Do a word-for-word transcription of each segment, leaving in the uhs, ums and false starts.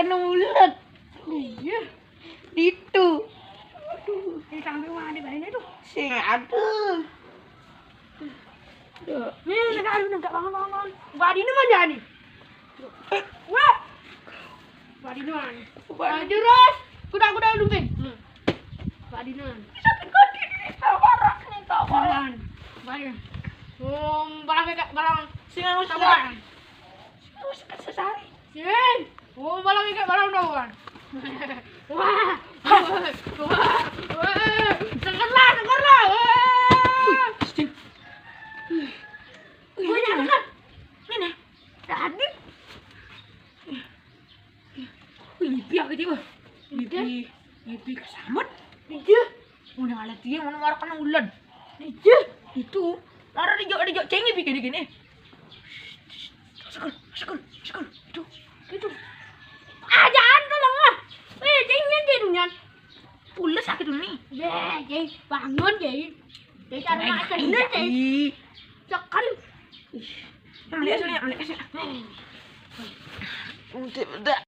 Nulet. Iya. Ditu. Aduh, ini sampai mana badannya tuh? Sing ada. Duh. Ini enggak ada, enggak bangun, bangun, bangun. Badine mana nih? Wah. Badine mana? Badine. Terus, kuda-kuda lumping. Hmm. Badine mana? Sakit kaki ini, tawaran nih, tawaran. Badine. Oh, barang enggak, barang. Sing anu tawaran. Sing anu sakit sesari. Sing. Oh, malah mikir malah udah kan. Wah. Wah. Wah. Seger lah, seger lah. Wah. Wih, Sting. Wih, ini mana? Ini. Tadi. Wih, ngipi aku tiba. Ngipi, ngipi kesamet. Iya. Mun yang ada dia, mun marah kena ulen. Iya. Itu. Marah dijok, dijok cengi bikin gini. Sekul, sekul, sekul. Itu, itu. Ah, jangan tolong ah. Eh, jangan, jangan, jangan. Pules sakit dulu nih. Ya, jadi bangun jadi. Jadi cara makan dulu jadi. Sekul. Ih, ambil es, ambil es. Untuk dah.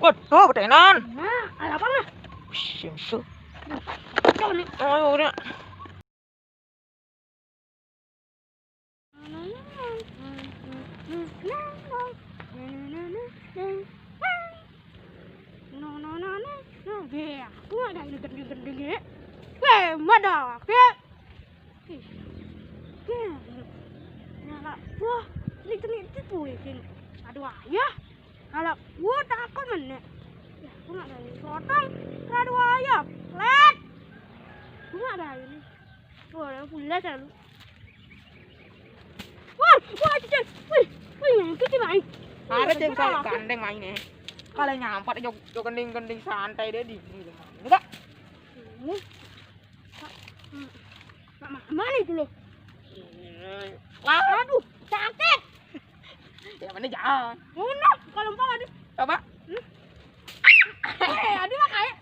Waduh, betenan. Nah, ada apa, Mas? Wih, musuh. Ayo, udah. No, no, no, no, no. Be, aku ada ini gending-gending ya. Be, mada, be. Ih, be. Nyala. Wah, ini itu tuh ya, gini. Aduh, ayah. Kalau gua takut meneh. Ya, gua nggak ada ini. Potong. Aduh, ayah. Let. Gua nggak ada ini. Wah, pulas ya lu. Wah, wah, cicil. Wih, wih, yang itu sih main. Ada cek saya gandeng mainnya. Kalau nyampat jok jok gending-gending santai deh di. Ini enggak? Ini. Mak, mak, mana itu lo? Wah, aduh, sakit. Ya mana jangan. Mana? Kalau empang aduh. Coba. Hmm? Eh, aduh lah kayak.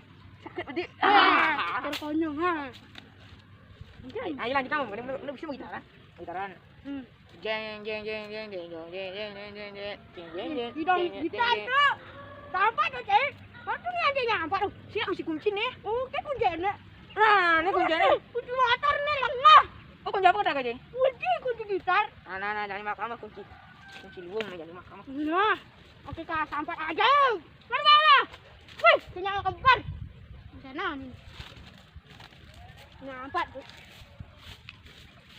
Sakit, Dik. Ah, terkonyol ha. Anjay. Ayo lanjut kamu, mana mana bisa gitaran? Gitaran. Hmm. Jeng jeng jeng jeng jeng jeng jeng jeng jeng jeng jeng jeng jeng jeng. Bidang jeng, jeng, gitar jeng, jeng. Tuh. Sampai tuh, Cek. Waktu ini aja nyampe tuh. Siap mesti kunci nih. Oke, kunci enak. Nah, ini kunci enak. Kunci motor nih lengah. Oh, kunci apa kata aja? Kunci, kunci gitar. Nah, nah, nah, jangan makan kunci. Kunci luwung nih, jangan makan. Nah, oke, Kak, sampai aja. Mana, mana? Wih, punya kembar. Di sana nih. Nyampat, Bu.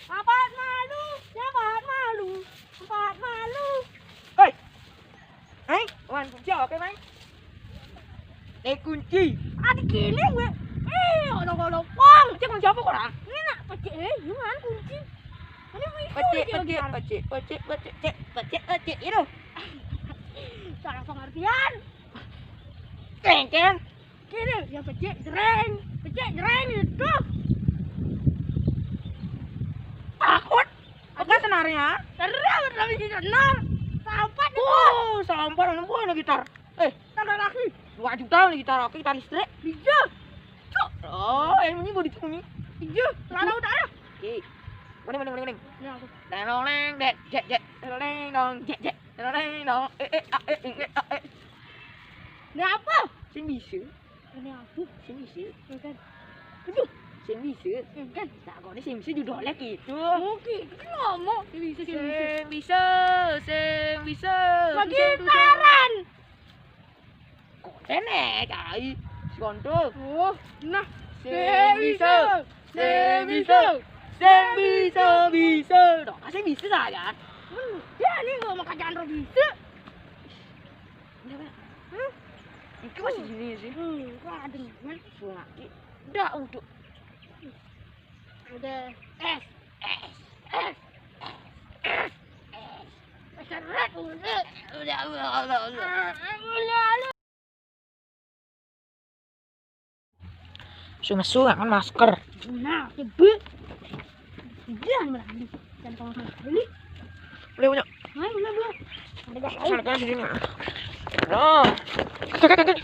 Empat malu, empat malu, empat malu. Hei. Hei, wan kunci oke, Bang. Eh, kunci. Ada gini gue. Eh, ono-ono pang. Cek kunci apa kok, Ran? Ini nak pecik, eh, gimana kunci? Ini bisa pecik, pecik, pecik, pecik, pecik, cek, pecik, pecik, itu. Salah pengertian. Cengkeng. Kiri, ya pecik, jereng. Pecik, jereng, itu. Takut. Apa senarnya? Seru, tapi di sana. Sampai. Oh, sampai nemu gitar. Eh, tanda lagi. Dua juta nih gitar, oke, gitar listrik. Iya. Cok. Oh, yang ini mau dicungi. Iya, lana udah ya. Oke. Mending, mending, mending, mending. Ya, aku. Leng, leng, dek, jek, jek. Leng, dong, jek, jek. Leng, dong. Eh, eh, ah, eh, eh, ah, eh. Ini apa? Sing bisa. Ini aku. Sing bisa. Bukan. Aduh. Sing bisa. Bukan. Nah, kok ini sing bisa judulnya gitu. Oke, itu ngomong. Sing bisa, sing bisa. Sing bisa, sing bisa. Lagi taran. Kok sene, cai. Sing bisa. Oh, nah. Sing bisa. Sing bisa. Sing bisa, bisa. Dong, kasih bisa saya. Ya, ini gua mau kerjaan ro bisa. Udah, Bang. Hah? Iki masih gini sih. Hmm, kok ada, men? Suara lagi. Udah, udah. Udah. Es, es, es, es, es, es. Seret, udah, udah, udah, udah, udah. Udah, udah. Sunga-sunga kan masker. Nah, coba. Jangan berani. Jangan tolong beli. Boleh punya. Nah, udah, udah. Ada gas lain. Masker kan di sini. Loh. Kak, kak, kak.